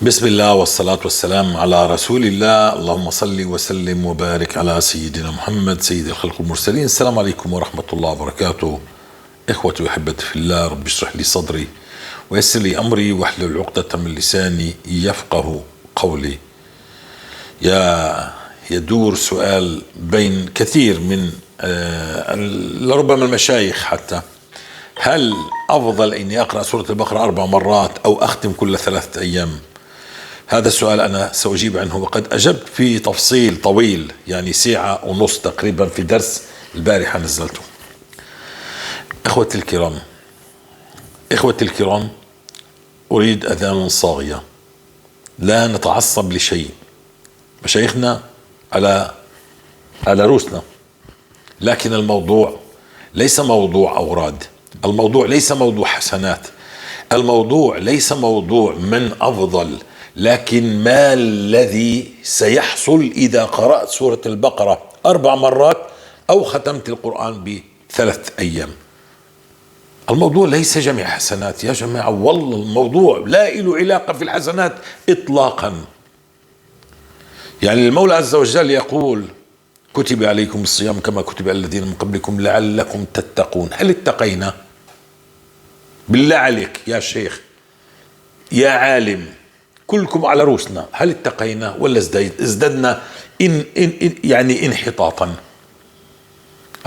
بسم الله والصلاة والسلام على رسول الله، اللهم صل وسلم وبارك على سيدنا محمد سيد الخلق المرسلين. السلام عليكم ورحمة الله وبركاته. إخوتي وأحبتي في الله، رب اشرح لي صدري ويسر لي أمري واحلل عقدة من لساني يفقه قولي. يدور سؤال بين كثير من لربما المشايخ حتى، هل أفضل إني أقرأ سورة البقرة 4 مرات أو أختم كل 3 أيام؟ هذا السؤال أنا سأجيب عنه، وقد أجبت في تفصيل طويل، يعني 1.5 ساعة تقريبا في درس البارحة نزلته. إخوتي الكرام، أريد أذان صاغية، لا نتعصب لشيء، مشايخنا على رؤوسنا، لكن الموضوع ليس موضوع أوراد، الموضوع ليس موضوع حسنات، الموضوع ليس موضوع من أفضل، لكن ما الذي سيحصل إذا قرأت سورة البقرة 4 مرات أو ختمت القرآن ب3 أيام؟ الموضوع ليس جميع حسنات يا جماعة، والله الموضوع لا له علاقة في الحسنات إطلاقا. يعني المولى عز وجل يقول كتب عليكم الصيام كما كتب على الذين من قبلكم لعلكم تتقون. هل اتقينا؟ بالله عليك يا شيخ يا عالم، كلكم على رؤوسنا، هل اتقينا ولا ازددنا إن إن إن يعني انحطاطا؟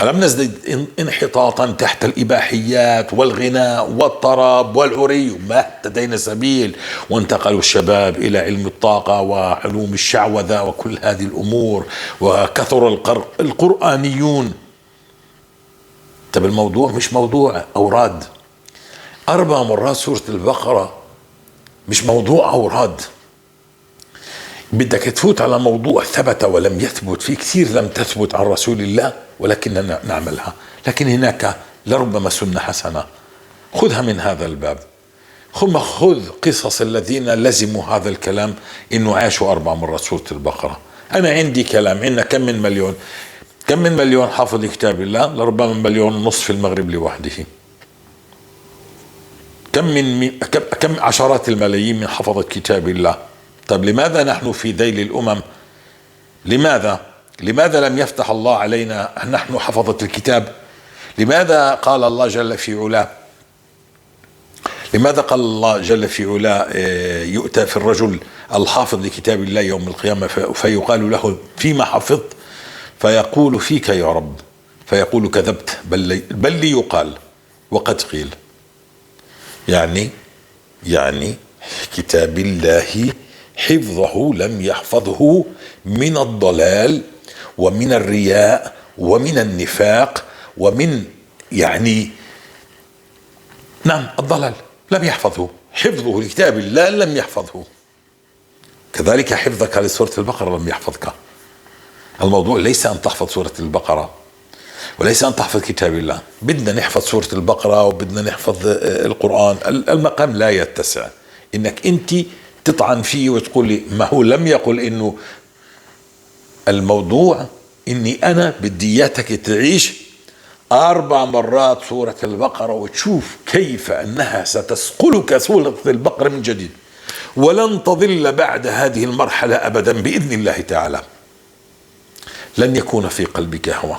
ألم نزدد انحطاطا تحت الإباحيات والغناء والطرب والعري؟ وما اهتدينا سبيل، وانتقلوا الشباب إلى علم الطاقة وعلوم الشعوذة وكل هذه الأمور، وكثر القرآنيون. طب الموضوع مش موضوع أوراد، 4 مرات سورة البقرة مش موضوع أوراد. بدك تفوت على موضوع ثبت ولم يثبت، في كثير لم تثبت عن رسول الله ولكننا نعملها، لكن هناك لربما سنة حسنة، خذها من هذا الباب. ثم خذ قصص الذين لزموا هذا الكلام إنه عاشوا 4 مرات سورة البقرة. أنا عندي كلام، عندنا كم من مليون، كم من مليون حافظ كتاب الله؟ لربما 1.5 مليون في المغرب لوحده. كم عشرات الملايين من حفظة كتاب الله. طيب لماذا نحن في ذيل الأمم؟ لماذا لم يفتح الله علينا نحن حفظة الكتاب؟ لماذا قال الله جل في علاه؟ لماذا قال الله جل في علاه يؤتى في الرجل الحافظ لكتاب الله يوم القيامة فيقال له فيما حفظت؟ فيقول فيك يا رب، فيقول كذبت، بل ليقال وقد قيل. يعني كتاب الله حفظه لم يحفظه من الضلال ومن الرياء ومن النفاق ومن نعم الضلال لم يحفظه، حفظه لكتاب الله لم يحفظه. كذلك حفظك لسورة البقرة لم يحفظك. الموضوع ليس أن تحفظ سورة البقرة وليس أن تحفظ كتاب الله. بدنا نحفظ سورة البقرة وبدنا نحفظ القرآن، المقام لا يتسع إنك أنت تطعن فيه وتقول لي ما هو لم يقل. إنه الموضوع إني أنا بدي إياك تعيش 4 مرات سورة البقرة وتشوف كيف أنها ستسقلك سورة البقرة من جديد، ولن تضل بعد هذه المرحلة أبدا بإذن الله تعالى. لن يكون في قلبك هوى،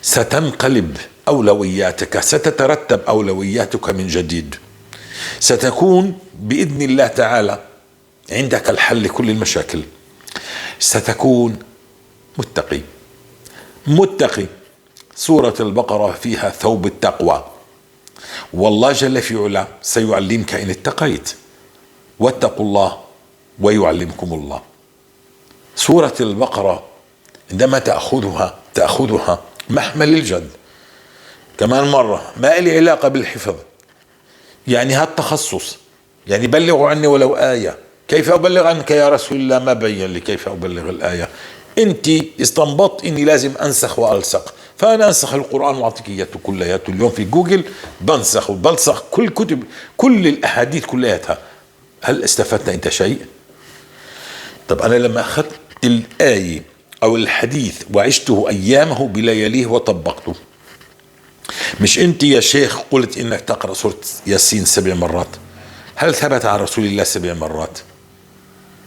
ستنقلب أولوياتك، ستترتب أولوياتك من جديد، ستكون بإذن الله تعالى عندك الحل لكل المشاكل، ستكون متقي. متقي. سورة البقرة فيها ثوب التقوى، والله جل في علاه سيعلمك إن اتقيت، واتقوا الله ويعلمكم الله. سورة البقرة عندما تأخذها محمل الجد. كمان مرة ما إلي علاقة بالحفظ، يعني هالتخصص، يعني بلغوا عني ولو آية. كيف أبلغ عنك يا رسول الله؟ ما بين لي كيف أبلغ الآية. أنت استنبطت إني لازم أنسخ وألصق، فأنا أنسخ القرآن وأعطيك إياه كلياته. اليوم في جوجل بنسخ وبلصق كل كتب، كل الأحاديث كلياتها. هل استفدت أنت شيء؟ طب أنا لما أخذت الآية أو الحديث وعشته أيامه بلياليه وطبقته، مش أنت يا شيخ قلت إنك تقرأ سورة ياسين 7 مرات؟ هل ثبت عن رسول الله 7 مرات؟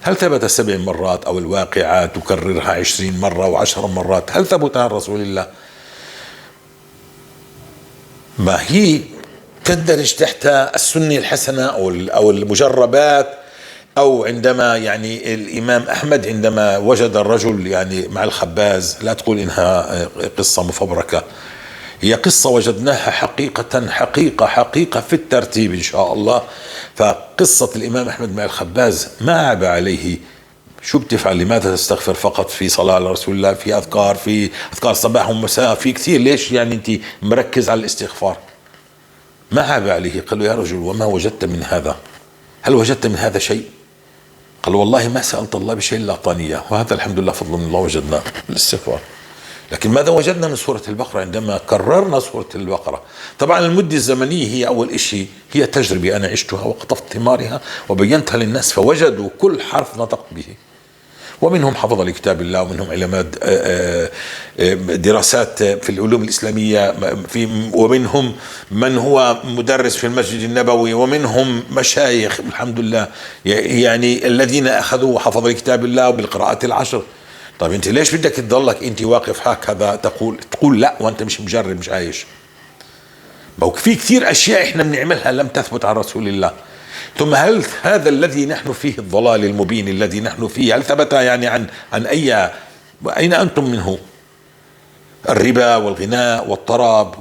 هل ثبت 7 مرات أو الواقعة تكررها 20 مرة و10 مرات؟ هل ثبت عن رسول الله؟ ما هي تندرج تحت السنة الحسنة أو المجربات، أو عندما يعني الإمام أحمد عندما وجد الرجل يعني مع الخباز، لا تقول إنها قصة مفبركة، هي قصة وجدناها حقيقة حقيقة حقيقة في الترتيب إن شاء الله. فقصة الإمام أحمد مع الخباز ما عاب عليه، شو بتفعل؟ لماذا تستغفر فقط؟ في صلاة على رسول الله، في أذكار، في أذكار صباح ومساء، في كثير، ليش يعني أنت مركز على الاستغفار؟ ما عاب عليه، قال له يا رجل وما وجدت من هذا؟ هل وجدت من هذا شيء؟ قال والله ما سألت الله بشيء إلا أعطاني إياه، وهذا الحمد لله فضل من الله وجدناه الاستغفار. لكن ماذا وجدنا من سورة البقرة عندما كررنا سورة البقرة؟ طبعا المدة الزمنية هي أول إشي، هي تجربة أنا عشتها وقطفت ثمارها وبينتها للناس، فوجدوا كل حرف نطقت به، ومنهم حفظ لكتاب الله، ومنهم علماء دراسات في العلوم الإسلامية، ومنهم من هو مدرس في المسجد النبوي، ومنهم مشايخ الحمد لله، يعني الذين أخذوا وحفظوا لكتاب الله وبالقراءات العشر. طيب أنت ليش بدك تضلك أنت واقف هكذا تقول لا وأنت مش مجرب مش عايش؟ ما هو في كثير أشياء إحنا بنعملها لم تثبت عن رسول الله. ثم هل هذا الذي نحن فيه الضلال المبين الذي نحن فيه هل ثبت يعني عن أي، أين أنتم منه؟ الربا والغناء والطرب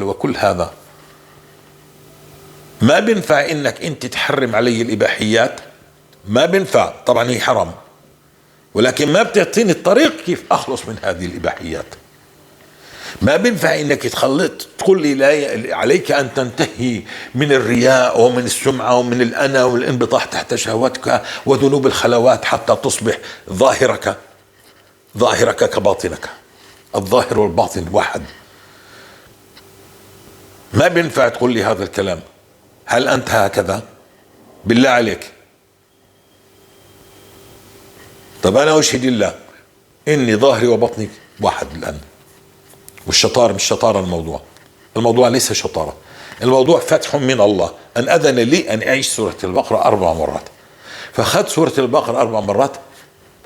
وكل هذا ما بينفع إنك أنت تحرم علي الإباحيات، ما بينفع، طبعا هي حرام، ولكن ما بتعطيني الطريق كيف أخلص من هذه الإباحيات. ما بينفع انك تخلط تقول لي لا، عليك ان تنتهي من الرياء ومن السمعة ومن الانا والانبطاح تحت شهوتك وذنوب الخلوات حتى تصبح ظاهرك كباطنك، الظاهر والباطن واحد. ما بينفع تقول لي هذا الكلام. هل انت هكذا؟ بالله عليك. طب انا اشهد الله اني ظاهري وبطني واحد الان. والشطارة مش شطارة، الموضوع ليس شطارة، الموضوع فتح من الله أن أذن لي أن أعيش سورة البقرة 4 مرات. فأخذت سورة البقرة 4 مرات،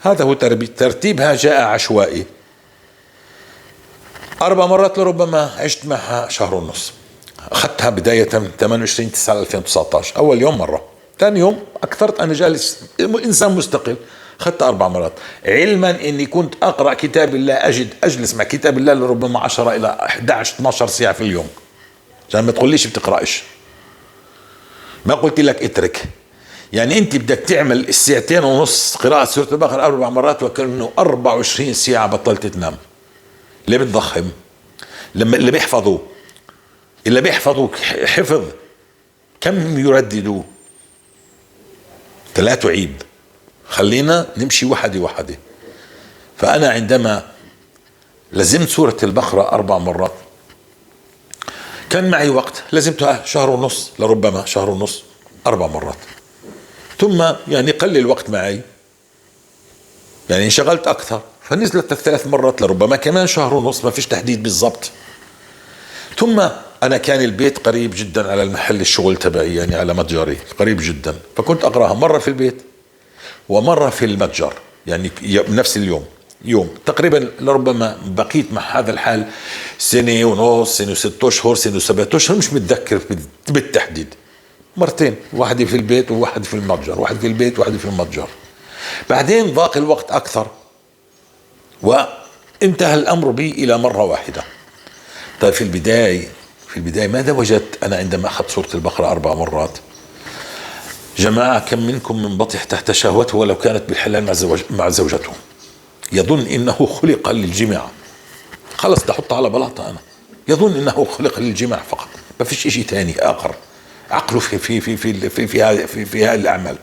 هذا هو ترتيبها جاء عشوائي. 4 مرات لربما عشت معها 1.5 شهر. أخذتها بداية 28/9/2019، أول يوم مرة، ثاني يوم أكثرت، أنا جالس إنسان مستقل، أخذت 4 مرات، علما أني كنت أقرأ كتاب الله، أجلس مع كتاب الله لربما 10 إلى 11 12 ساعة في اليوم. عشان ما تقوليش بتقرأش، ما قلت لك اترك. يعني أنت بدك تعمل 2.5 ساعة قراءة سورة البقرة 4 مرات وكأنه 24 ساعة بطلت تنام. ليه بتضخم؟ لما اللي بيحفظوا حفظ كم يرددوا؟ فلا تعيد، خلينا نمشي وحدة وحدة. فأنا عندما لزمت سورة البقرة 4 مرات كان معي وقت، لزمتها 1.5 شهر، لربما 1.5 شهر، 4 مرات. ثم يعني قل الوقت معي، يعني انشغلت أكثر، فنزلت 3 مرات، لربما كمان 1.5 شهر، ما فيش تحديد بالضبط. ثم أنا كان البيت قريب جدا على المحل الشغل تبعي، يعني على متجري قريب جدا، فكنت أقرأها مرة في البيت ومرة في المتجر، يعني نفس اليوم يوم تقريبا. لربما بقيت مع هذا الحال 1.5 سنة، 1 سنة و6 أشهر، 1 سنة و7 أشهر، مش متذكر بالتحديد. مرتين، واحدة في البيت وواحدة في المتجر، واحدة في البيت وواحدة في المتجر. بعدين ضاق الوقت أكثر وانتهى الأمر بي إلى مرة واحدة. طيب في البداية ماذا وجدت أنا عندما أخذت سورة البقرة 4 مرات؟ جماعة، كم منكم منبطح تحت شهوته ولو كانت بالحلال مع زوجته، يظن إنه خلق للجماع. خلص تحطها على بلاطة، أنا يظن إنه خلق للجماع فقط، ما فيش إشي تاني آخر، عقله في في في في في في في, في هذه الأعمال.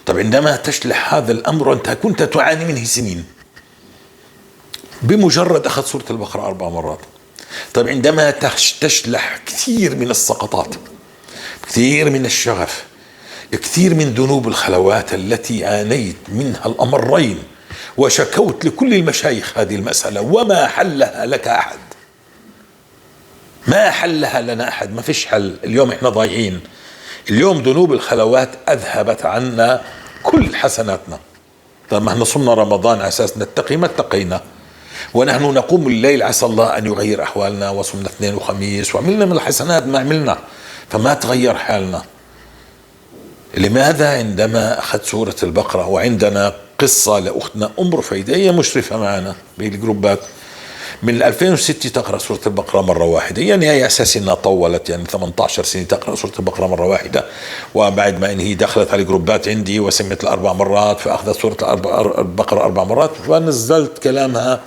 طب عندما تشلح هذا الأمر وأنت كنت تعاني منه سنين، بمجرد أخذ سورة البقرة 4 مرات. طيب عندما تشلح كثير من السقطات، كثير من الشغف، كثير من ذنوب الخلوات التي عانيت منها الأمرين، وشكوت لكل المشايخ هذه المسألة وما حلها لك أحد، ما حلها لنا أحد، ما فيش حل. اليوم إحنا ضايعين، اليوم ذنوب الخلوات أذهبت عنا كل حسناتنا. طيب ما احنا صمنا رمضان على اساس نتقي، ما اتقينا، ونحن نقوم الليل عسى الله ان يغير احوالنا، وصمنا اثنين وخميس وعملنا من الحسنات ما عملنا، فما تغير حالنا. لماذا عندما اخذت سورة البقرة، وعندنا قصة لاختنا ام رفيدة، هي مشرفة معنا بالجروبات، من 2006 تقرأ سورة البقرة مرة واحدة، يعني هي أساس إنها طولت، يعني 18 سنة تقرأ سورة البقرة مرة واحدة. وبعد ما إن هي دخلت على الجروبات عندي وسمعت الأربع مرات، فأخذت سورة البقرة 4 مرات، فنزلت كلامها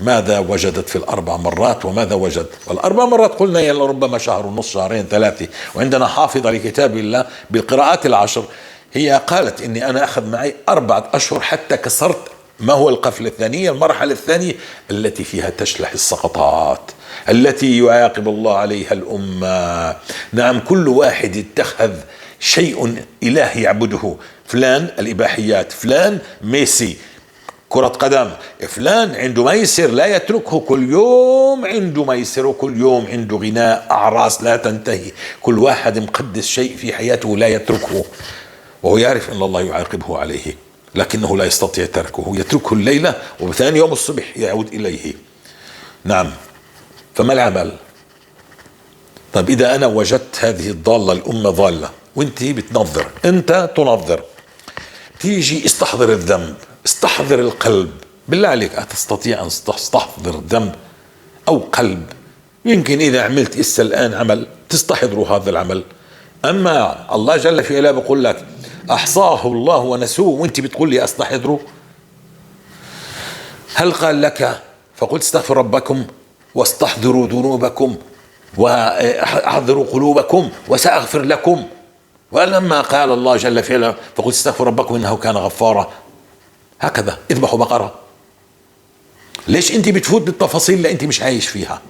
ماذا وجدت في الأربع مرات وماذا وجد. والأربع مرات قلنا يلا ربما شهر ونص، شهرين، 3، وعندنا حافظة لكتاب الله بالقراءات 10، هي قالت إني أنا أخذ معي 4 أشهر حتى كسرت ما هو القفلة الثانية، المرحلة الثانية التي فيها تشلح السقطات التي يعاقب الله عليها الأمة. نعم، كل واحد اتخذ شيء إله يعبده، فلان الإباحيات، فلان ميسي كرة قدم، فلان عنده ميسر لا يتركه، كل يوم عنده ميسر وكل يوم عنده غناء، أعراس لا تنتهي، كل واحد مقدس شيء في حياته لا يتركه، وهو يعرف أن الله يعاقبه عليه، لكنه لا يستطيع تركه، يتركه الليلة وثاني يوم الصبح يعود إليه. نعم، فما العمل؟ طيب إذا أنا وجدت هذه الضالة، الأمة ضالة، وانت بتنظر، أنت تنظر، تيجي استحضر الذنب، استحضر القلب، بالله عليك أتستطيع أن تستحضر الذنب أو قلب؟ يمكن إذا عملت إسا الآن عمل تستحضر هذا العمل، أما الله جل في علاه بقول لك أحصاه الله ونسوه، وانت بتقول لي أستحضره؟ هل قال لك فقلت استغفر ربكم واستحضروا ذنوبكم واحضروا قلوبكم وسأغفر لكم؟ ولما قال الله جل في علاه فقلت استغفر ربكم إنه كان غفارا، هكذا اذبحوا بقرة. ليش انت بتفوت بالتفاصيل اللي انت مش عايش فيها؟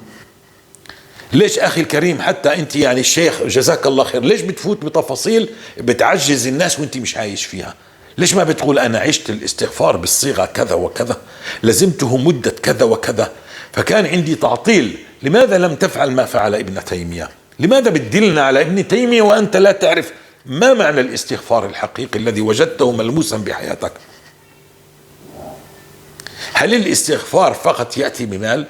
ليش أخي الكريم حتى أنت يعني الشيخ جزاك الله خير، ليش بتفوت بتفاصيل بتعجز الناس وأنت مش عايش فيها؟ ليش ما بتقول أنا عشت الاستغفار بالصيغة كذا وكذا، لزمته مدة كذا وكذا، فكان عندي تعطيل؟ لماذا لم تفعل ما فعل ابن تيمية؟ لماذا بتدلنا على ابن تيمية وأنت لا تعرف ما معنى الاستغفار الحقيقي الذي وجدته ملموسا بحياتك؟ هل الاستغفار فقط يأتي بمال؟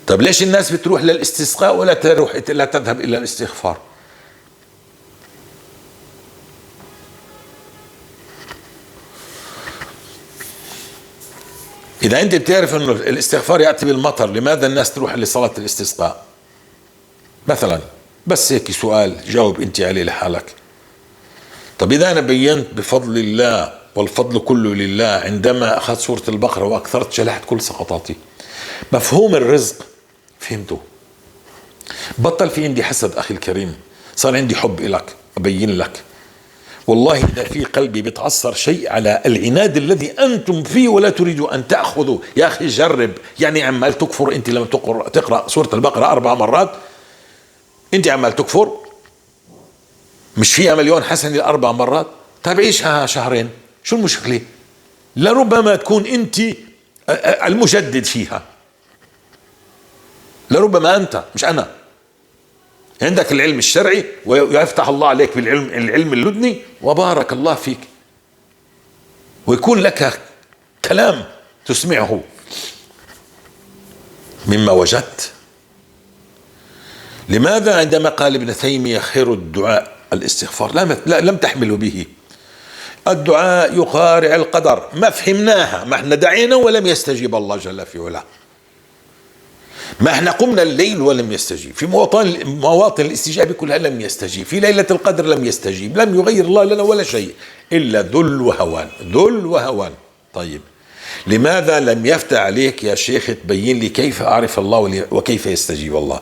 طب ليش الناس بتروح للاستسقاء ولا تروح لا تذهب إلى الاستغفار؟ إذا أنت بتعرف أنه الاستغفار يأتي بالمطر، لماذا الناس تروح لصلاة الاستسقاء مثلا؟ بس هيك سؤال جاوب أنت عليه لحالك. طب إذا أنا بينت بفضل الله والفضل كله لله، عندما أخذت سورة البقرة وأكثرت شلحت كل سقطاتي، مفهوم الرزق فهمته، بطل في عندي حسد أخي الكريم، صار عندي حب إلك، أبين لك والله إذا في قلبي بتعصر شيء على العناد الذي أنتم فيه ولا تريدوا أن تأخذوا. يا أخي جرب، يعني عمال تكفر أنت لما تقرأ سورة البقرة 4 مرات، أنت عمال تكفر، مش فيها مليون حسنة 4 مرات؟ طيب عيشها شهرين، شو المشكلة؟ لربما تكون أنت المجدد فيها، لربما أنت مش أنا، عندك العلم الشرعي ويفتح الله عليك بالعلم العلم اللدني وبارك الله فيك، ويكون لك كلام تسمعه مما وجدت. لماذا عندما قال ابن تيمية خير الدعاء الاستغفار لا لم تحملوا به؟ الدعاء يقارع القدر، ما فهمناها، ما احنا دعينا ولم يستجيب الله جل في علاه، ما احنا قمنا الليل ولم يستجيب، في مواطن الاستجابة كلها لم يستجيب، في ليلة القدر لم يستجيب، لم يغير الله لنا ولا شيء إلا ذل وهوان، ذل وهوان. طيب لماذا لم يفتح عليك يا شيخ تبين لي كيف أعرف الله وكيف يستجيب الله؟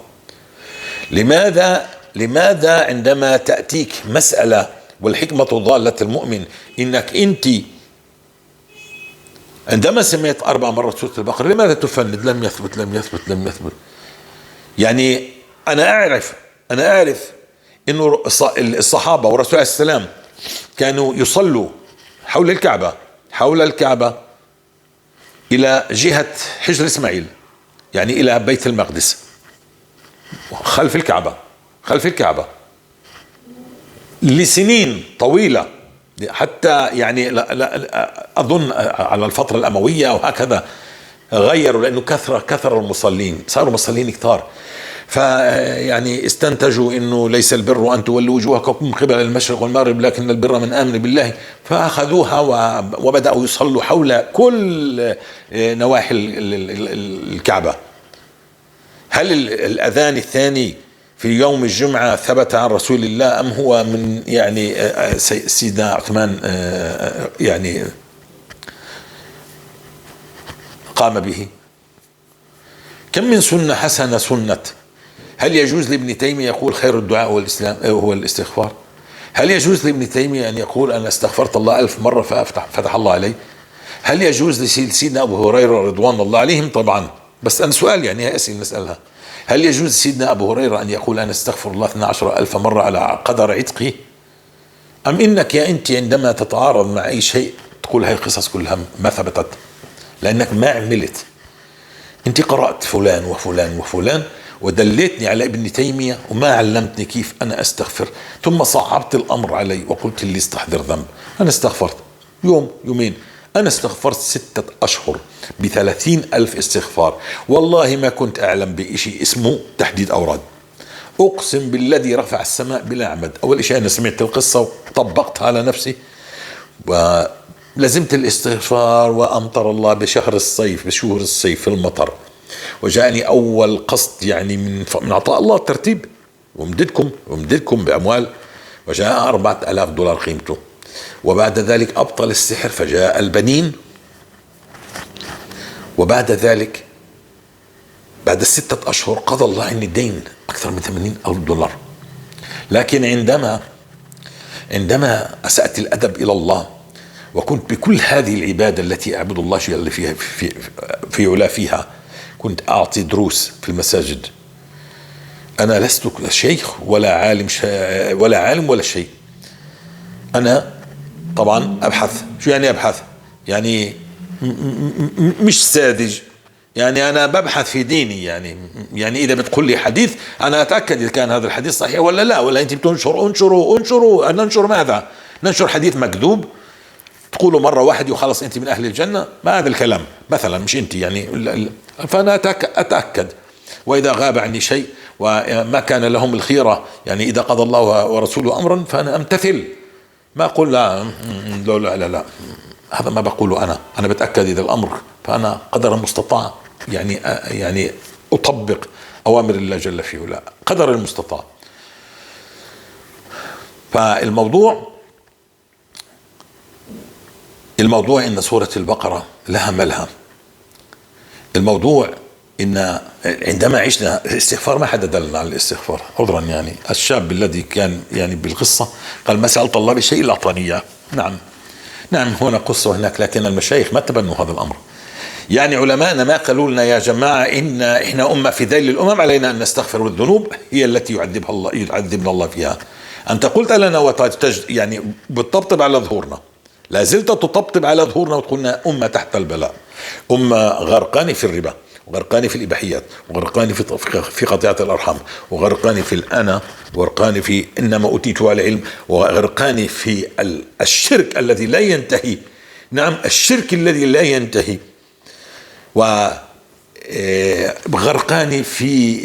لماذا عندما تأتيك مسألة والحكمة ضالة المؤمن، إنك أنت عندما سمعت 4 مرات سورة البقرة لماذا تفند؟ لم يثبت لم يثبت لم يثبت. يعني أنا أعرف إنه الصحابة والرسول عليه السلام كانوا يصلوا حول الكعبة، حول الكعبة إلى جهة حجر إسماعيل، يعني إلى بيت المقدس، خلف الكعبة، خلف الكعبة لسنين طويلة. حتى يعني لا لا أظن على الفترة الأموية وهكذا غيروا، لأنه كثر المصلين، صاروا مصلين كثار، فيعني استنتجوا انه ليس البر ان تولوا وجوهكم قبل المشرق والمغرب لكن البر من امن بالله، فاخذوها وبداوا يصلوا حول كل نواحي الكعبه. هل الاذان الثاني في يوم الجمعه ثبت عن رسول الله ام هو من يعني سيدنا عثمان يعني قام به؟ كم من سنه حسنه سنت. هل يجوز لابن تيمية يقول خير الدعاء هو الإسلام هو الاستغفار؟ هل يجوز لابن تيمية أن يقول أنا استغفرت الله 1000 مرة ففتح الله علي؟ هل يجوز لسيدنا أبو هريرة رضوان الله عليهم؟ طبعا، بس أنا سؤال يعني أسئلة نسألها. هل يجوز سيدنا أبو هريرة أن يقول أنا استغفر الله 12,000 مرة على قدر عتقي؟ أم إنك يا أنت عندما تتعارض مع أي شيء تقول هاي القصص كلها ما ثبتت لأنك ما عملت، أنت قرأت فلان وفلان وفلان ودليتني على ابن تيمية وما علمتني كيف أنا أستغفر، ثم صعبت الأمر علي وقلت لي استحضر ذنب. أنا استغفرت يوم يومين، أنا استغفرت 6 أشهر ب30,000 استغفار، والله ما كنت أعلم بشيء اسمه تحديد أوراد، أقسم بالذي رفع السماء بلا عمد. أول شيء أنا سمعت القصة وطبقتها على نفسي ولزمت الاستغفار، وأمطر الله بشهر الصيف، بشهور الصيف في المطر، وجاءني أول قصد يعني من عطاء الله الترتيب، ومددكم بأموال، وجاء 4000 دولار قيمته. وبعد ذلك أبطل السحر فجاء البنين، وبعد ذلك بعد 6 أشهر قضى الله عني الدين أكثر من 80,000 دولار. لكن عندما أسأت الأدب إلى الله وكنت بكل هذه العبادة التي أعبد الله اللي فيها في علا فيها، كنت أعطي دروس في المساجد. أنا لست شيخ ولا عالم ولا عالم ولا شيء، أنا طبعا أبحث. شو يعني أبحث؟ يعني مش ساذج، يعني أنا ببحث في ديني، يعني إذا بتقول لي حديث أنا أتأكد إذا كان هذا الحديث صحيح ولا لا، ولا أنت بتنشر انشروا انشروا، ننشر ماذا؟ ننشر حديث مكذوب تقوله مرة واحدة وخلص أنت من أهل الجنة؟ ما هذا الكلام مثلا، مش أنت يعني. فأنا أتأكد، وإذا غاب عني شيء وما كان لهم الخيرة، يعني إذا قضى الله ورسوله أمرا فأنا أمتثل، ما أقول لا لا لا لا، هذا ما بقوله أنا بتأكد إذا الأمر، فأنا قدر المستطاع يعني أطبق أوامر الله جل في علاه قدر المستطاع. فالموضوع إن سورة البقرة لها ملها. الموضوع إن عندما عشنا الاستغفار ما حدا دلنا على الاستغفار، عذرا يعني الشاب الذي كان يعني بالقصة قال ما سألت الله بشيء إلا أعطاني إياه. نعم نعم، هنا قصة وهناك، لكن المشايخ ما تبنوا هذا الأمر. يعني علماءنا ما قالوا لنا يا جماعة إن إحنا أمة في ذيل الأمم علينا أن نستغفر، والذنوب هي التي يعذبها الله، يعذبنا الله فيها. أنت قلت لنا يعني بتطبطب على ظهورنا، لا زلت تطبطب على ظهورنا وتقولنا أمة تحت البلاء، أمة غرقانة في الربا، وغرقانة في الإباحيات، وغرقانة في قطيعة الأرحام، وغرقانة في الأنا، وغرقانة في إنما أوتيت على علم، وغرقانة في الشرك الذي لا ينتهي. نعم، الشرك الذي لا ينتهي، وغرقانة في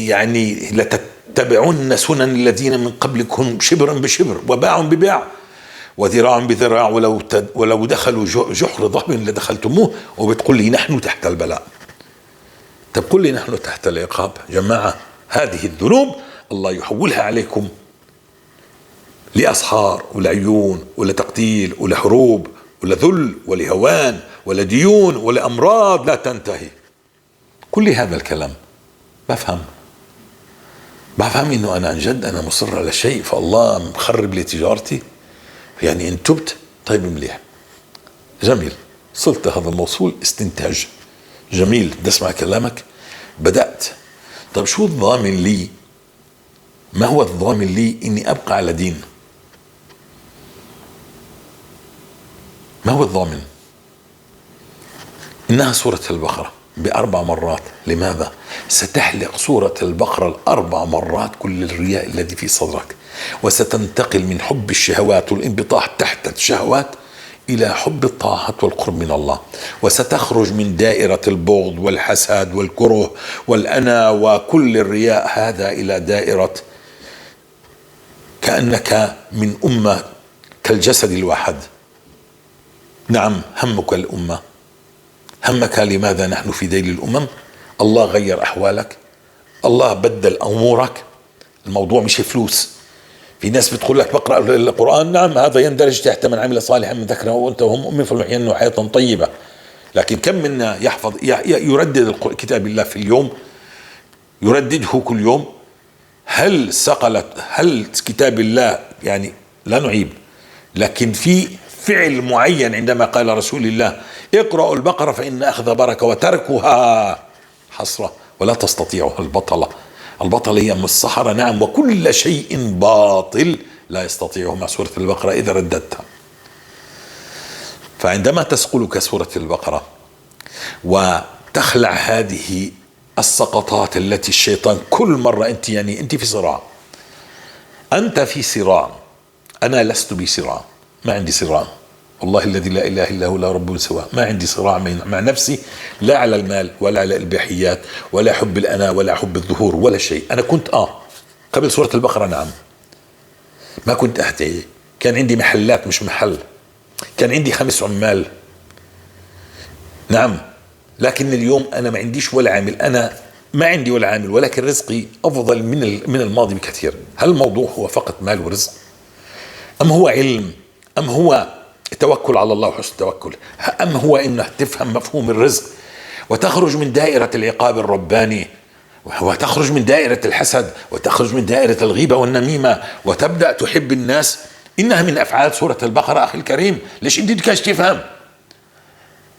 يعني لتتبعن سنن الذين من قبلكم شبرا بشبر وباع بباع وذراع بذراع ولو دخلوا جحر ضب لدخلتموه. وبتقول لي نحن تحت البلاء. طب قل لي نحن تحت العقاب. جماعة، هذه الذنوب الله يحولها عليكم لأسحار ولعيون ولتقتيل ولحروب ولذل ولهوان ولديون ولأمراض لا تنتهي. كل هذا الكلام بفهم انه انا عن جد انا مصر على شيء، فالله مخرب لي تجارتي. يعني ان تبت طيب مليح جميل، وصلت هذا الموصول استنتاج جميل، بدي اسمع كلامك، بدأت. طيب شو الضامن لي؟ ما هو الضامن لي اني ابقى على دين؟ ما هو الضامن؟ انها سورة البقرة. ب4 مرات. لماذا؟ ستحلق سورة البقرة ال4 مرات كل الرياء الذي في صدرك، وستنتقل من حب الشهوات والانبطاح تحت الشهوات إلى حب الطاعات والقرب من الله، وستخرج من دائرة البغض والحسد والكره والأنا وكل الرياء هذا إلى دائرة كأنك من أمة كالجسد الواحد. نعم، همك الأمة، همك لماذا نحن في ذيل الأمم؟ الله غير أحوالك، الله بدل أمورك. الموضوع مش فلوس. في ناس بتقول لك بقرأ القرآن، نعم هذا يندرج تحت من عمل صالحا من ذكر أو أنثى وهم مؤمن فلنحيينه حياة طيبة. لكن كم منا يحفظ يردد كتاب الله في اليوم، يردده كل يوم؟ هل سقلت، هل كتاب الله، يعني لا نعيب، لكن في فعل معين عندما قال رسول الله اقرأوا البقرة فإن أخذ بركة وتركها حسرة ولا تستطيعها البطلة. البطلة هي من الصحراء، نعم، وكل شيء باطل لا يستطيعه مع سورة البقرة إذا رددتها. فعندما تسقلك سورة البقرة وتخلع هذه السقطات التي الشيطان كل مرة أنت يعني أنت في صراع، أنت في صراع، أنا لست بصراع، ما عندي صراع، والله الذي لا إله إلا هو لا رب سواه، ما عندي صراع مع نفسي، لا على المال ولا على الإباحيات ولا حب الأنا ولا حب الظهور ولا شيء. أنا كنت قبل سورة البقرة، نعم، ما كنت أهتدي، كان عندي محلات مش محل، كان عندي 5 عمال، نعم، لكن اليوم أنا ما عنديش ولا عامل، أنا ما عندي ولا عامل، ولكن رزقي أفضل من الماضي بكثير. هل الموضوع هو فقط مال ورزق؟ أم هو علم؟ أم هو التوكل على الله وحسن التوكل؟ أم هو إنه تفهم مفهوم الرزق وتخرج من دائرة العقاب الرباني، وتخرج من دائرة الحسد، وتخرج من دائرة الغيبة والنميمة، وتبدأ تحب الناس؟ إنها من أفعال سورة البقرة أخي الكريم. ليش أنت بدكش تفهم؟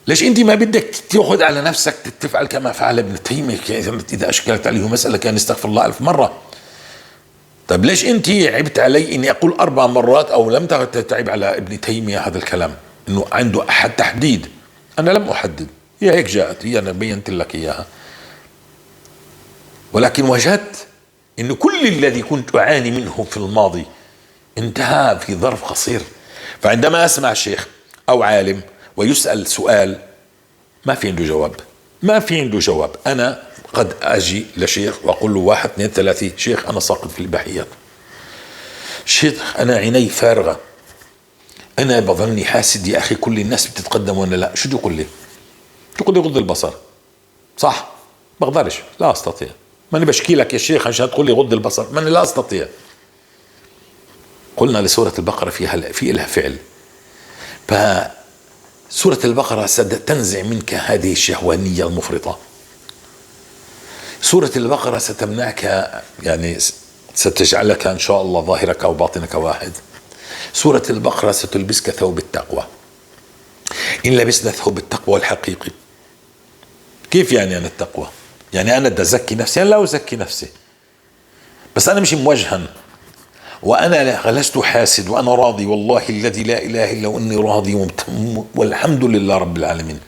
ليش أنت ما بدك تأخذ على نفسك تفعل كما فعل ابن تيمية إذا أشكلت عليه مسألة كان يستغفر الله 1000 مرة؟ طيب ليش أنت عبت علي إني أقول 4 مرات أو لم تعب على ابن تيمية هذا الكلام إنه عنده أحد تحديد؟ أنا لم أحدد، هي هيك جاءت، هي أنا بينت لك إياها، ولكن وجدت إنه كل الذي كنت أعاني منه في الماضي انتهى في ظرف قصير. فعندما أسمع شيخ أو عالم ويسأل سؤال ما في عنده جواب، ما في عنده جواب، أنا قد أجي لشيخ وأقول له 1 2 3، شيخ أنا ساقط في الإباحيات، شيخ أنا عيني فارغة، أنا بظني حاسد يا أخي، كل الناس بتتقدم وأنا لا. شو تقول لي؟ تقول لي غض البصر. صح، بقدرش، لا أستطيع. ماني بشكي لك يا شيخ عشان تقول لي غض البصر، ماني لا أستطيع. قلنا لسورة البقرة في لها فعل. فسورة البقرة ستنزع منك هذه الشهوانية المفرطة. سورة البقرة ستمنعك، يعني ستجعلك إن شاء الله ظاهرك أو باطنك واحد. سورة البقرة ستلبسك ثوب التقوى. إن لبسنا ثوب التقوى الحقيقي، كيف يعني أنا التقوى؟ يعني أنا بدي أزكي نفسي؟ أنا لا أزكي نفسي، بس أنا مش موجها، وأنا لست حاسد، وأنا راضي، والله الذي لا إله إلا هو إني راضي والحمد لله رب العالمين.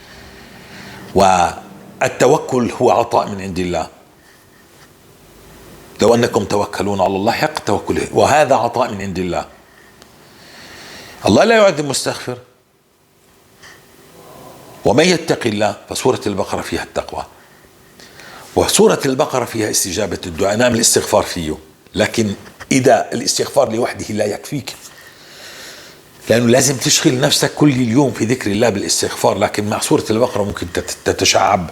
والتوكل هو عطاء من عند الله، لو أنكم توكلون على الله حق توكله، وهذا عطاء من عند الله. الله لا يعذب مستغفر، ومن يتق الله. فسورة البقرة فيها التقوى، وسورة البقرة فيها استجابة الدعاء. نعم الاستغفار فيه، لكن إذا الاستغفار لوحده لا يكفيك، لأنه لازم تشغل نفسك كل اليوم في ذكر الله بالاستغفار. لكن مع سورة البقرة ممكن تتشعب.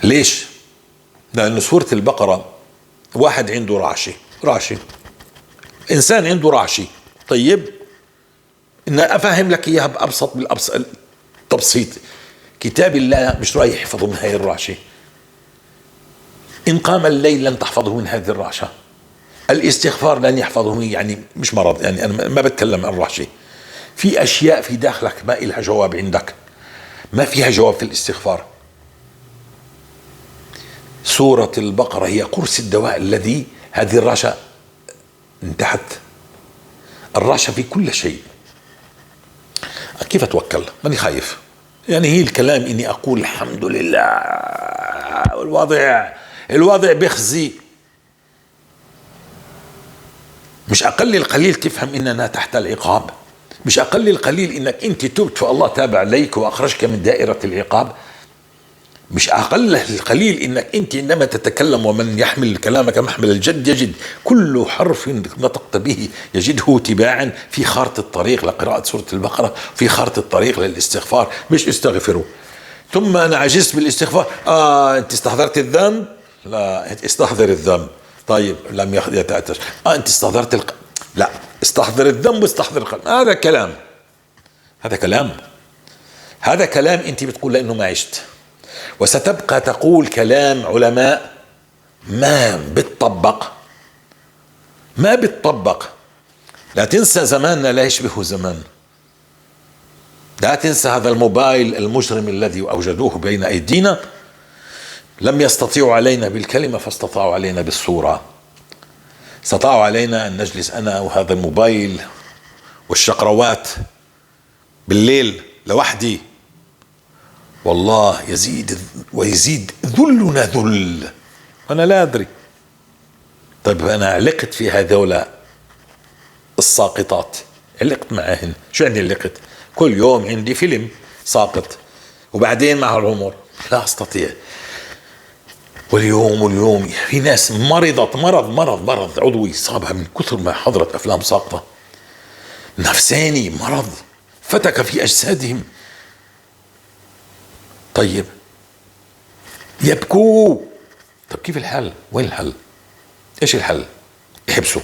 ليش؟ لأن سورة البقرة واحد عنده رعشة، رعشة، إنسان عنده رعشة. طيب إن أفهم لك إياها بأبسط بالأبسط تبسيط. كتاب الله مش رايح يحفظه من هاي الرعشة. إن قام الليل لن تحفظه من هذه الرعشة. الاستغفار لن يحفظه، يعني مش مرض، يعني أنا ما بتكلم عن رعشة. في أشياء في داخلك ما إلها جواب عندك، ما فيها جواب في الاستغفار. سورة البقرة هي قرص الدواء الذي هذه الرعشة انتهت. الرعشة في كل شيء. كيف أتوكل؟ ماني خايف. يعني هي الكلام إني أقول الحمد لله، الوضع بخزي. مش أقل القليل تفهم إننا تحت العقاب، مش أقل القليل إنك أنت تبت فالله تاب عليك وأخرجك من دائرة العقاب، مش أقل القليل إنك أنت عندما تتكلم ومن يحمل كلامك محمل الجد يجد كل حرف نطقت به يجده تباعا في خارطة الطريق لقراءة سورة البقرة، في خارطة الطريق للاستغفار. مش استغفروا ثم أنا عجزت بالاستغفار، أنت استحضرت الذنب؟ لا، أنت استحضر الذنب، طيب لم يتأتش، أنت استحضرت لا، استحضر الذنب واستحضر القلب. هذا كلام، هذا كلام، هذا كلام أنت بتقول لأنه ما عشت، وستبقى تقول كلام علماء ما بتطبق، ما بتطبق. لا تنسى زماننا لا يشبه زمان، لا تنسى هذا الموبايل المجرم الذي أوجدوه بين أيدينا، لم يستطيعوا علينا بالكلمة فاستطاعوا علينا بالصورة، استطاعوا علينا أن نجلس أنا وهذا الموبايل والشقروات بالليل لوحدي، والله يزيد ويزيد ذلنا ذل، وأنا لا أدري. طيب أنا علقت في هذولا الساقطات، علقت معهن، شو يعني علقت؟ كل يوم عندي فيلم ساقط، وبعدين مع العمر لا أستطيع. واليوم في ناس مرضت مرض مرض مرض عضوي صابها من كثر ما حضرت أفلام ساقطة، نفساني مرض فتك في أجسادهم. طيب يبكوا، طب كيف الحل؟ وين الحل؟ ايش الحل؟ احبسوا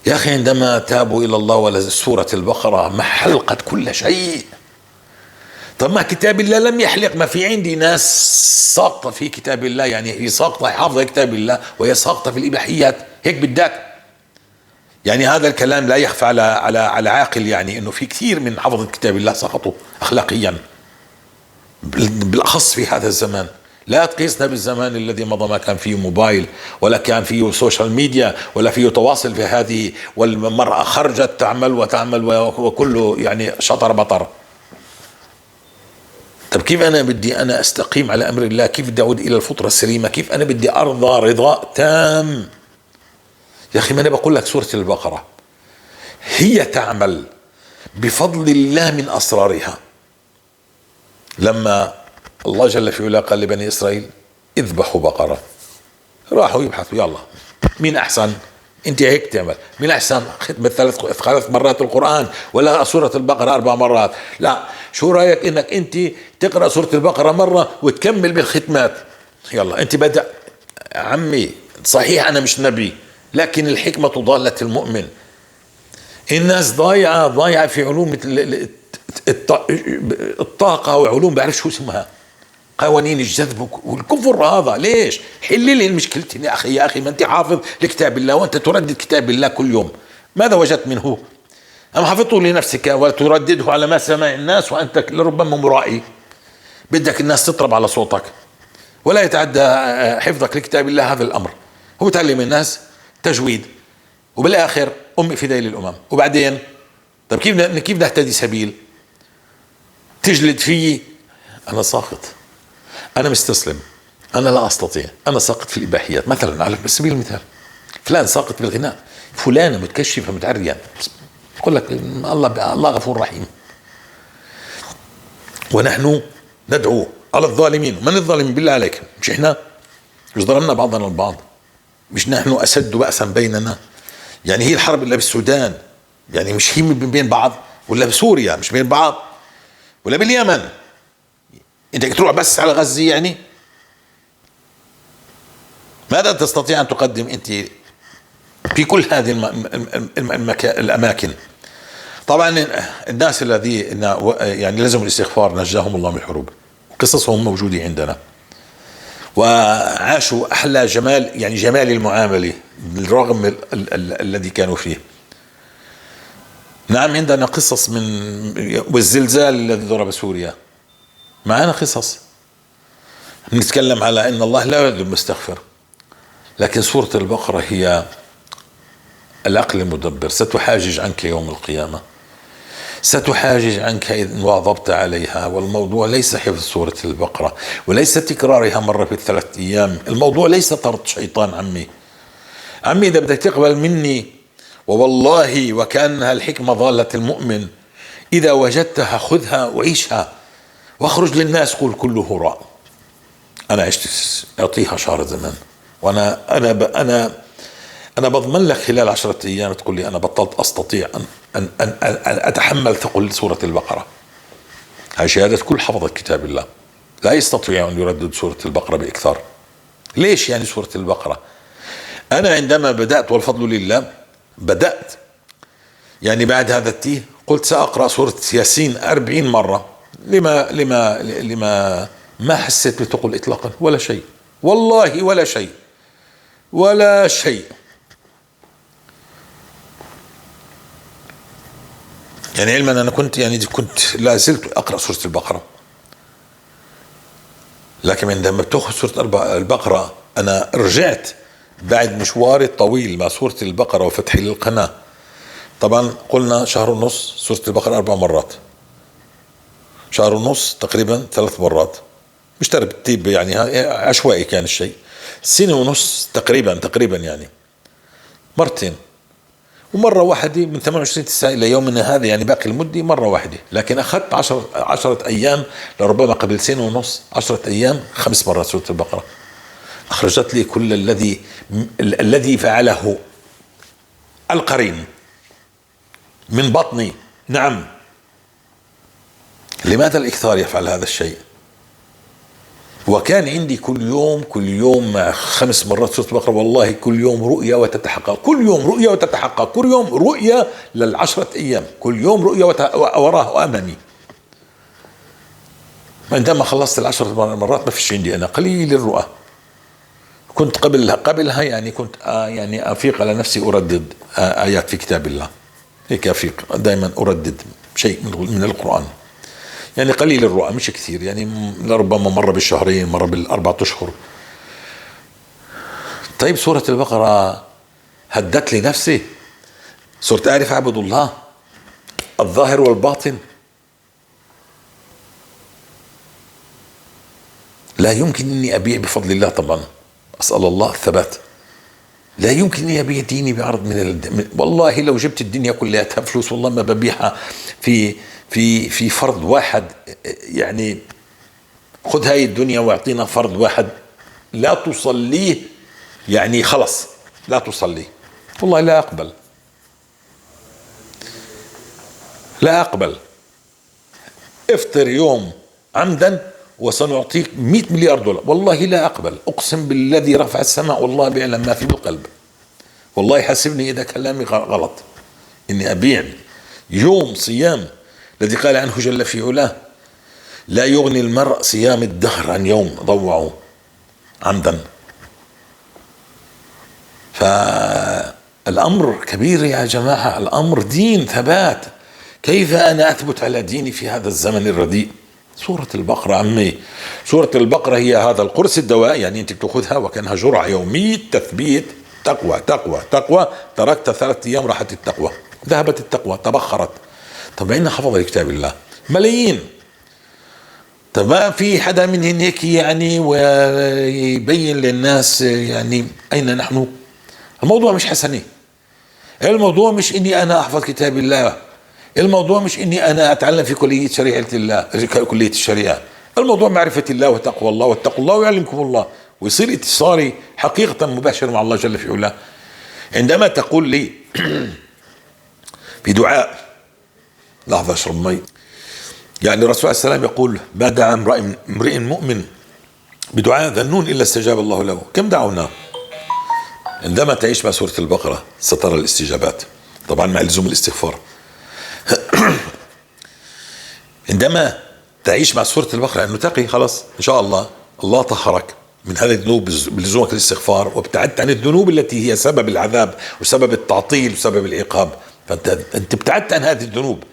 يا اخي. عندما تابوا الى الله ولا سورة البقرة ما حلقت كل شيء. طب ما كتاب الله لم يحلق، ما في عندي ناس ساقطة في كتاب الله، يعني هي ساقطة حافظة كتاب الله وهي ساقطة في الإباحيات، هيك بدك؟ يعني هذا الكلام لا يخفى على على على عاقل، يعني انه في كثير من حفظة كتاب الله سقطوا اخلاقيا، بالاخص في هذا الزمان. لا تقيسنا بالزمان الذي مضى، ما كان فيه موبايل ولا كان فيه social media ولا فيه تواصل في هذه، والمرأة خرجت تعمل وتعمل وكله يعني شطر بطر. طب كيف أنا بدي أنا أستقيم على أمر الله؟ كيف بدي أعود إلى الفطرة السليمة؟ كيف أنا بدي أرضى رضاء تام؟ يا أخي ما أنا بقول لك سورة البقرة هي تعمل بفضل الله من أسرارها. لما الله جل في علاه قال لبني إسرائيل اذبحوا بقرة، راحوا يبحثوا يلا مين أحسن؟ أنت هيك تعمل، مين أحسن؟ ختمة ثلاث مرات القرآن ولا سورة البقرة 4 مرات؟ لا، شو رأيك إنك أنت تقرأ سورة البقرة مرة وتكمل بالختمات؟ يلا أنت بدأ عمي، صحيح أنا مش نبي لكن الحكمة ضالة المؤمن. الناس ضايعة في علوم الطاقة وعلوم بعرف شو اسمها، قوانين الجذب والكفر هذا. ليش؟ حل لي مشكلتي يا أخي. يا أخي ما أنت حافظ لكتاب الله وأنت تردد كتاب الله كل يوم، ماذا وجدت منه؟ أم حفظته لنفسك وتردده على ما سمع الناس وأنت لربما مرائي، بدك الناس تطرب على صوتك ولا يتعدى حفظك لكتاب الله هذا الأمر. هو تعلم الناس تجويد وبالآخر أمي فداء للأمم. وبعدين طيب كيف نهتدي سبيل؟ تجلد فيه أنا ساقط، أنا مستسلم، أنا لا أستطيع، أنا ساقط في الإباحيات مثلا، على سبيل المثال فلان ساقط بالغناء، فلانة متكشفة متعرية، يقول لك الله غفور رحيم. ونحن ندعو على الظالمين. من الظالمين بالله عليك؟ مش إحنا؟ مش ظلمنا بعضنا البعض؟ مش نحن أسد بأسا بيننا؟ يعني هي الحرب اللي بالسودان يعني مش هي بين بعض، ولا بسوريا مش بين بعض، ولا باليمن؟ انت تروح بس على غزة يعني؟ ماذا تستطيع ان تقدم انت في كل هذه الاماكن؟ طبعا الناس الذين يعني لزموا الاستغفار نجاهم الله من الحروب، قصصهم موجودة عندنا، وعاشوا احلى جمال، يعني جمال المعاملة بالرغم الذي كانوا فيه. نعم عندنا قصص من والزلزال الذي ضرب سوريا، معنا قصص نتكلم على ان الله لا يعذب المستغفر، لكن سورة البقرة هي العقل المدبر، ستحاجج عنك يوم القيامة. ستحاجج عنك إذا واظبت عليها. والموضوع ليس حفظ سورة البقرة وليس تكرارها مرة في ال3 أيام، الموضوع ليس طرد شيطان. عمي عمي إذا بدك تقبل مني ووالله وكأنها الحكمة ضالة المؤمن، إذا وجدتها خذها وعيشها واخرج للناس قول كله هراء. أنا عشت أعطيها شهر زمان، وأنا أنا أنا أنا بضمن لك خلال 10 أيام تقول لي أنا بطلت أستطيع أن أن أن, أن أتحمل ثقل سورة البقرة. هاي شهادة كل حفظة كتاب الله، لا يستطيع أن يردد سورة البقرة بإكثار. ليش يعني سورة البقرة؟ أنا عندما بدأت والفضل لله بدأت يعني بعد هذا التيه قلت سأقرأ سورة ياسين 40 مرة. لما لما لما ما حسيت بثقل إطلاقا ولا شيء، والله ولا شيء ولا شيء. يعني علما أنا كنت يعني كنت لا زلت أقرأ سورة البقرة، لكن عندما بتأخذ سورة البقرة أنا رجعت بعد مشواري الطويل مع سورة البقرة وفتحي للقناة. طبعا قلنا شهر ونص سورة البقرة 4 مرات، شهر ونص تقريبا 3 مرات، مش ترتيب يعني عشوائي كان الشيء. سنة ونص تقريبا يعني مرتين، ومرة واحدة من 28/9 إلى يومنا هذا يعني باقي المدة مرة واحدة. لكن أخذت 10 أيام لربما قبل سنة ونص، 10 أيام 5 مرات سورة البقرة. أخرجت لي كل الذي فعله القرين من بطني. نعم، لماذا الإكثار يفعل هذا الشيء؟ وكان عندي كل يوم مع 5 مرات سورة البقرة، والله كل يوم رؤية وتتحقق، كل يوم رؤية وتتحقق، كل يوم رؤية لل10 أيام، كل يوم رؤية وراه وأمامي. عندما خلصت 10 مرات ما فيش عندي أنا قليل الرؤى. كنت قبلها يعني كنت يعني أفيق على نفسي أردد آيات في كتاب الله، هيك أفيق دائما أردد شيء من القرآن، يعني قليل الرؤى مش كثير، يعني لربما مرة بالشهرين، مرة بال4 أشهر. طيب سورة البقرة هدت لي نفسي، صرت أعرف أعبد الله الظاهر والباطن. لا يمكن أني أبيع بفضل الله، طبعا أسأل الله الثبات، لا يمكن أني أبيع ديني بعرض من والله لو جبت الدنيا كلها فلوس والله ما ببيعها في في في فرض واحد. يعني خذ هاي الدنيا واعطينا فرض واحد لا تصليه، يعني خلص لا تصليه، والله لا أقبل، لا أقبل. افطر يوم عمدا وسنعطيك 100 مليار دولار، والله لا أقبل، أقسم بالذي رفع السماء والله بيعلم ما في بالقلب، والله يحاسبني إذا كلامي غلط، إني أبيع يوم صيام الذي قال عنه جل في علاه لا يغني المرء صيام الدهر عن يوم ضوعه عمدا. فالأمر كبير يا جماعة، الأمر دين ثبات. كيف أنا أثبت على ديني في هذا الزمن الرديء؟ سورة البقرة عمي، سورة البقرة هي هذا القرص الدواء، يعني أنت بتأخذها وكأنها جرعة يومية تثبيت تقوى تقوى تقوى. تركت 3 أيام راحت التقوى، ذهبت التقوى، تبخرت. طب عندنا حفظ لكتاب الله ملايين، طب ما في حدا منهن هيك يعني ويبين للناس يعني أين نحن؟ الموضوع مش حسنة، الموضوع مش إني أنا أحفظ كتاب الله، الموضوع مش إني أنا أتعلم في كلية شريعة الله، كلية الشريعة، الموضوع معرفة الله وتقوى الله، واتقوا الله ويعلمكم الله، ويصير اتصالي حقيقة مباشر مع الله جل في علاه. عندما تقول لي في دعاء، لحظة أشرب مي، يعني الرسول عليه السلام يقول ما دعا امرئ مؤمن بدعاء ذنون إلا استجاب الله له. كم دعونا؟ عندما تعيش مع سورة البقرة سترى الاستجابات، طبعا مع لزوم الاستغفار. عندما تعيش مع سورة البقرة أنه تقي، خلاص إن شاء الله الله طهرك من هذه الذنوب بلزومك الاستغفار، وابتعدت عن الذنوب التي هي سبب العذاب وسبب التعطيل وسبب العقاب، فأنت ابتعدت عن هذه الذنوب.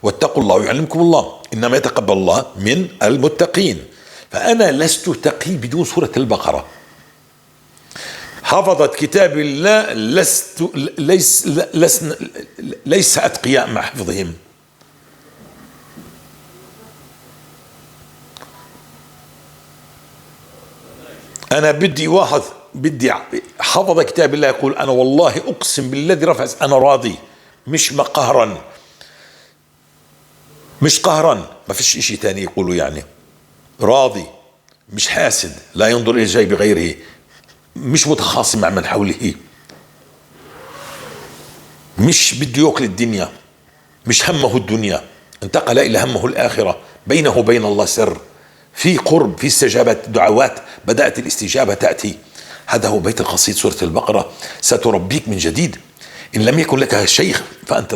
واتقوا الله ويعلمكم الله، إنما يتقبل الله من المتقين. فأنا لست تقي بدون سورة البقرة. حفظت كتاب الله ليس أتقياء مع حفظهم. أنا بدي واحد بدي حفظ كتاب الله يقول أنا والله أقسم بالذي رفع، أنا راضي، مش قهرا، مش قهرا، ما فيش إشي تاني يقوله، يعني راضي، مش حاسد، لا ينظر إلى جيب غيره، مش متخاصم مع من حوله، مش بده يأكل الدنيا، مش همه الدنيا، انتقل إلى همه الآخرة، بينه وبين الله سر، في قرب، في استجابة دعوات، بدأت الاستجابة تأتي. هذا هو بيت القصيد سورة البقرة، ستربيك من جديد. إن لم يكن لك شيخ فأنت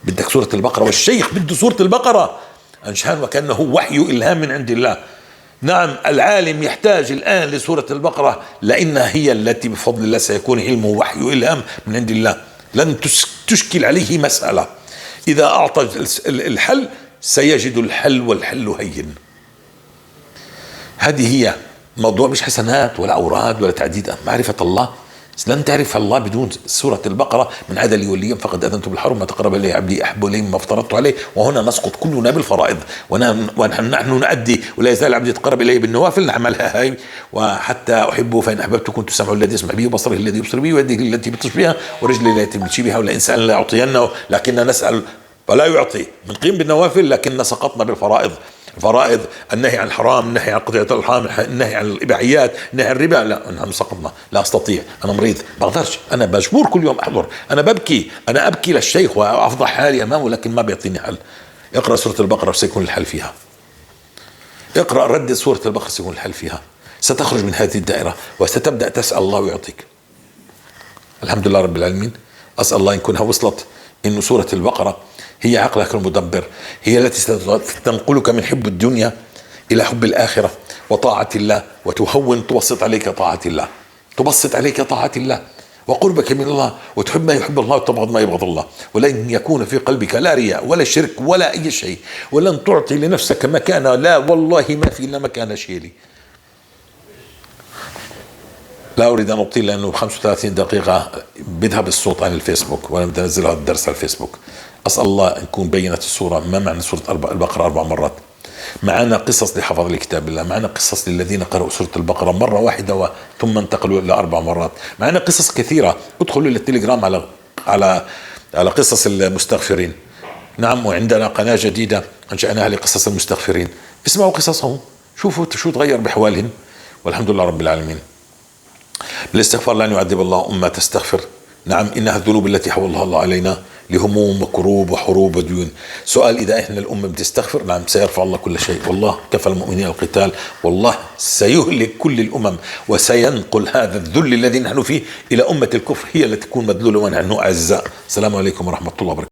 بدك سورة البقرة، والشيخ بده سورة البقرة أنشان وكأنه وحي إلهام من عند الله. نعم، العالم يحتاج الآن لسورة البقرة، لأنها هي التي بفضل الله سيكون علمه وحي إلهام من عند الله. لن تشكل عليه مسألة، إذا أعطى الحل سيجد الحل، والحل هين. هذه هي موضوع، مش حسنات ولا أوراد ولا تعديد، معرفة الله. لن تعرف الله بدون سورة البقرة. من عادى لي وليا فقد أذنته بالحرب، ما تقرب إلي عبدي أحب إلي مما افترضت عليه. وهنا نسقط كلنا بالفرائض، ونحن نؤدي، ولا يزال عبدي يتقرب إلي بالنوافل نعملها هاي، وحتى أحبه فإن أحببته كنت سمعه الذي يسمع به، وبصره الذي يبصر به، ويده التي يبطش بها، ورجله التي يمشي بها، ولئن سألنا لأعطينه، لكننا نسأل فلا يعطي. بنقيم بالنوافل لكن سقطنا بالفرائض. الفرائض النهي عن الحرام، النهي عن قطيعة الأرحام، النهي عن الإباحيات، النهي عن الربا. لا، نحن سقطنا، لا أستطيع، أنا مريض، بقدرش، أنا مجبور كل يوم أحضر، أنا ببكي، أنا أبكي للشيخ وأفضح حالي أمامه، لكن ما بيعطيني حل. اقرأ سورة البقرة سيكون الحل فيها. اقرأ رد سورة البقرة سيكون الحل فيها. ستخرج من هذه الدائرة وستبدأ تسأل الله ويعطيك. الحمد لله رب العالمين. أسأل الله إن كونها وصلت إن سورة البقرة هي عقلك المدبر، هي التي ستنقلك من حب الدنيا إلى حب الآخرة وطاعة الله، وتهون، تبسط عليك طاعة الله، تبسط عليك طاعة الله وقربك من الله، وتحب ما يحب الله وتبغض ما يبغض الله، ولن يكون في قلبك لا رياء ولا شرك ولا أي شيء، ولن تعطي لنفسك مكانة، لا والله ما في إلا مكانة شيلي. لا أريد أن أطيل لأنه 35 دقيقة بذهب الصوت عن الفيسبوك، وأنا بدي أنزل هذا الدرس على الفيسبوك. أسأل الله أن يكون بينت الصورة ما معنى سورة البقرة 4 مرات. معنا قصص لحفظ الكتاب الله، معنا قصص للذين قرأوا سورة البقرة مرة واحدة ثم انتقلوا إلى 4 مرات، معنا قصص كثيرة. ادخلوا إلى التليجرام على على على قصص المستغفرين. نعم، وعندنا قناة جديدة أنشأناها لقصص المستغفرين، اسمعوا قصصهم، شوفوا شو تغير بحوالهم، والحمد لله رب العالمين. بالاستغفار لن يعذب الله أمة تستغفر. نعم، إنها الذنوب التي حولها الله علينا لهموم وكروب وحروب وديون. سؤال: إذا إحنا الأمة بتستغفر، نعم سيرفع الله كل شيء. والله كفى المؤمنين القتال، والله سيهلك كل الأمم وسينقل هذا الذل الذي نحن فيه إلى أمة الكفر، هي التي تكون مذلولة ونحن أعزاء. السلام عليكم ورحمة الله وبركاته.